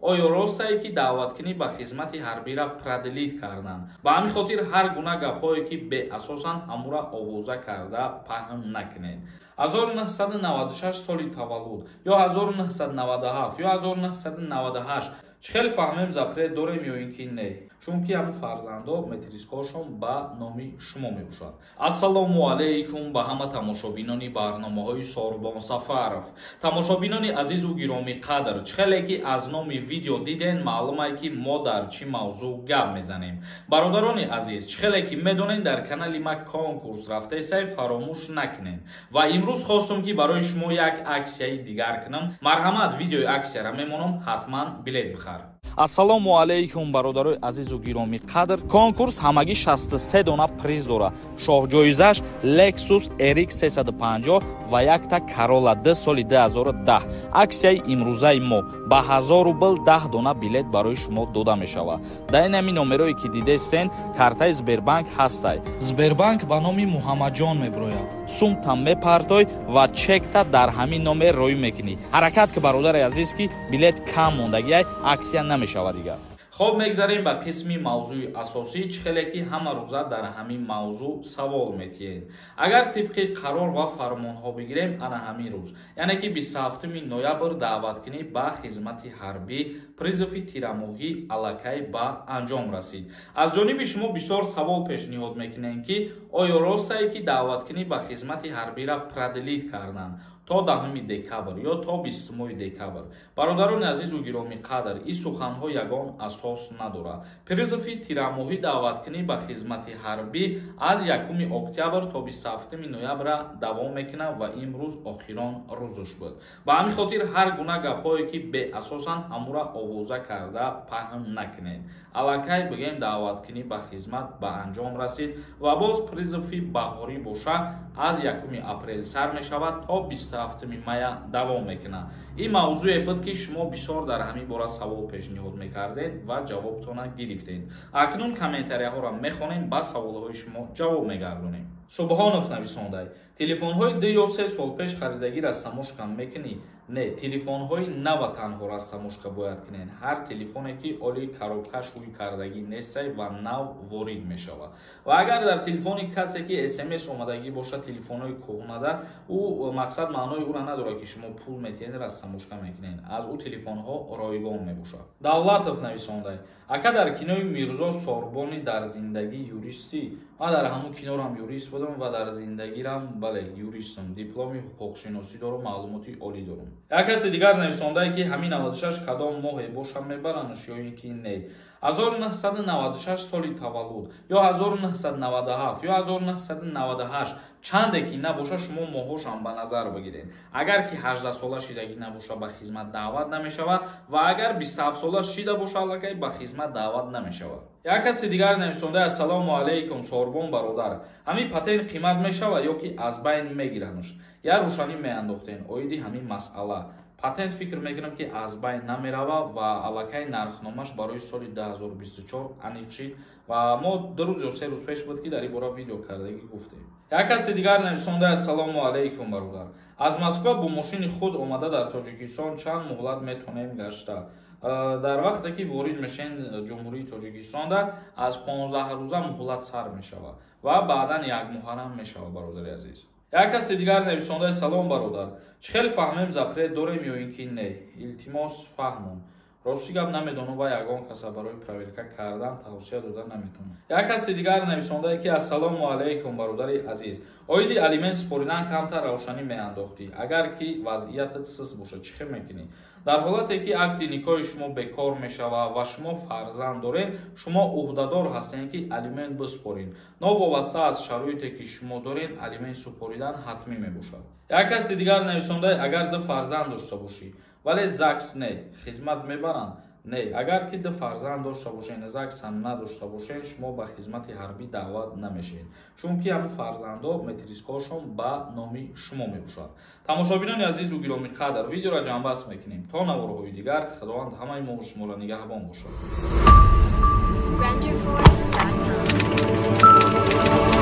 Оё ростае, ки даъваткунӣ ба хизмати ҳарбиро продлить карданд? Ба ҳамин хотир ҳар гуна гапҳое, ки беасосанд, ҳамура овоза карда паҳн накунед. 1996 соли таваллуд ё 1997 ё 1998, чӣ хеле фаҳмем, запрет дорем ё ин ки не? Чунки ҳамун фарзандо метрискҳошон ба номи шумо мебошад. Ассалому алайкум ба ҳама тамошобинони барномаҳои Сорбон Сафаров. Тамошобинони азизу гиромиқадр, чӣ хеле ки аз номи видео диден, маълумае, ки мо дар чӣ мавзӯъ гап мезанем. Бародарони азиз, чӣ хеле ки медонен, дар канали ма конкурс рафтесай, фаромӯш накунен. Ва имрӯз хостум, ки барои шумо як аксияи дигар кунам. Марҳамат, видеои аксияра мемонам, ҳатман билет бихар. Ассалому алайкум, бародарои азизу гиромиқадр. Конкурс ҳамагӣ 63 дона приз дорад. Шоҳҷоизаш Lexus RX 350 ва якта Corolla D соли 2010. Аксияи имрӯзаи мо: ба 1000 рубл 10 дона билет барои шумо дода мешавад. Дар ин ҳамин номерое, ки дидестен, картаи Сбербанк ҳастай. Сбербанк ба номи Муҳаммадҷон мебирояд. Сумта мепартой ва чекта дар ҳамин номер роӣ мекунӣ. Ҳаракат ки, бародари азиз, ки билет кам мондагиай, аксия намешавад дигар. Хоб, мегзарем ба қисми мавзӯи асосӣ. Чӣ хеле ки ҳама рӯза дар ҳамин мавзӯъ савол метиҳед, агар тибқи қарор ва фармонҳо бигирем, ана ҳамин рӯз, яъне ки 27 ноябр, даъваткунӣ ба хизмати ҳарбӣ, призыви тирамоҳӣ аллакай ба анҷом расид. Аз ҷониби шумо бисёр савол пешниҳод мекунем, ки оё ростае, ки даъваткунӣ ба хизмати ҳарбиро продлить карданд то 10 декабр ё то 20 декабр? Бародарони азизу гиромиқадр, ин суханҳо ягон асос надорад. Призыви тирамоҳӣ, даъваткунӣ ба хизмати ҳарбӣ аз 1 октябр то 27 ноябра давом мекунад ва имрӯз охирон рӯзш буд. Ба ҳамин хотир ҳар гуна гапҳое, ки беасосанд, ҳамура овоза карда паҳн накунед. Аллакай, бигем, даъваткунӣ ба хизмат ба анҷом расид ва боз призыви баҳорӣ боша, аз 1 апрел сар мешавад, то 27 мая давом мекунад. Ин мавзӯе буд, ки шумо бисёр дар ҳамин бора савол пешниҳод мекардед ва ҷавобтона гирифтед. Акнун комментарияҳоро мехонем, ба саволҳои шумо ҷавоб мегардонем. Субҳонов нависондай: «Телефонҳои 2 ё 3 сол пеш харидагӣ растаможка мекунӣ?» Не, телефонҳои нава танҳо растаможка бояд кунед. Ҳар телефоне, ки оли коробкаш ҳуй кардагӣ нестай ва нав ворид мешавад. Ва агар дар телефони касе ки СМС омадагӣ бошад, телефонҳои кӯҳнада, ӯ мақсад маънои ӯра надорад, ки шумо пул метиҳед, растаможка мекунед. Аз ӯ телефонҳо ройгон мебошад. Давлатов нависондай: «Ака, дар кинои Мирзо Сорбони дар зиндагӣ юристӣ?» Ман дар ҳамун кинорам юрист будам ва дар зиндагирам, бале, юристам, дипломи ҳуқуқшиносӣ дорам, маълумоти олӣ дорам. Як каси дигар нависондае, ки ҳамин 96 кадом моҳе бошам мебаранш ё ин ки не? 1996 соли таваллуд ё 1997 ё 1998, чанде ки набоша, шумо моҳошам ба назар бигиред. Агар ки 18 сола шидагӣ набоша, ба хизмат даъват намешавад ва агар 27 сола шида боша, аллакай ба хизмат даъват намешавад. Як каси дигар нависонда: «Ассалому алайкум, Сорбон бародар, ҳамин патент қимат мешавад ё ки аз байн мегиранш? Як рӯшанӣ меандохтен оиди ҳамин масъала». Патент, фикр мекунам, ки аз байн намерава ва аллакай нархномаш барои соли 2024 аниқ шид ва мо 2 рӯз ё 3 рӯз пеш буд, ки дар ин бора видео кардагӣ гуфтем. Як каси дигар нависонда: «Ассалому алайкум, бародар, аз Москва бо мошини худ омада дар Тоҷикистон чанд муҳлат метонем гашта?» Дар вақте ки ворид мешен Ҷумҳурии Тоҷикистонда, аз 15 рӯза муҳлат сар мешавад ва баъдан як муҳаррам мешавад, бародари азиз. Як каси дигар нависондаи: «Салом, бародар, чӣ хеле фаҳмем, запрет дорем ё ин ки не? Илтимос, фаҳмон». Рости гап, намедонам ва ягон каса барои проверка кардан тавсия дода наметавонам. Як каси дигар нависондае, ки «Ассалому алайкум, бародари азиз, оиди алимент супоридан камтар равшанӣ меандохтӣ. Агар ки вазъиятат сис бошад, чӣ хел мекунӣ?» Дар ҳолате ки акди никоҳи шумо бекор мешавад ва шумо фарзанд доред, шумо ӯҳдадор ҳастед, ки алимент бисупоред. Новобаста аз шароите, ки шумо доред, алимент супоридан ҳатмӣ мебошад. Як каси дигар нависонда: «Агар ду фарзанд дошта бошӣ, вале ЗАГС не, хизмат мебаранд?» Не, агар ки ду фарзанд дошта бошед, ЗАГСам надошта бошед, шумо ба хизмати ҳарбӣ даъват намешавед, чунки ҳамун фарзандо метрискҳошон ба номи шумо мебошад. Тамошобинони азизу гиромиқадр, видеоро ҷамъбаст мекунем. То наворҳои дигар Худованд ҳамаи мо шуморо нигаҳбон бошад. Renderforest.com.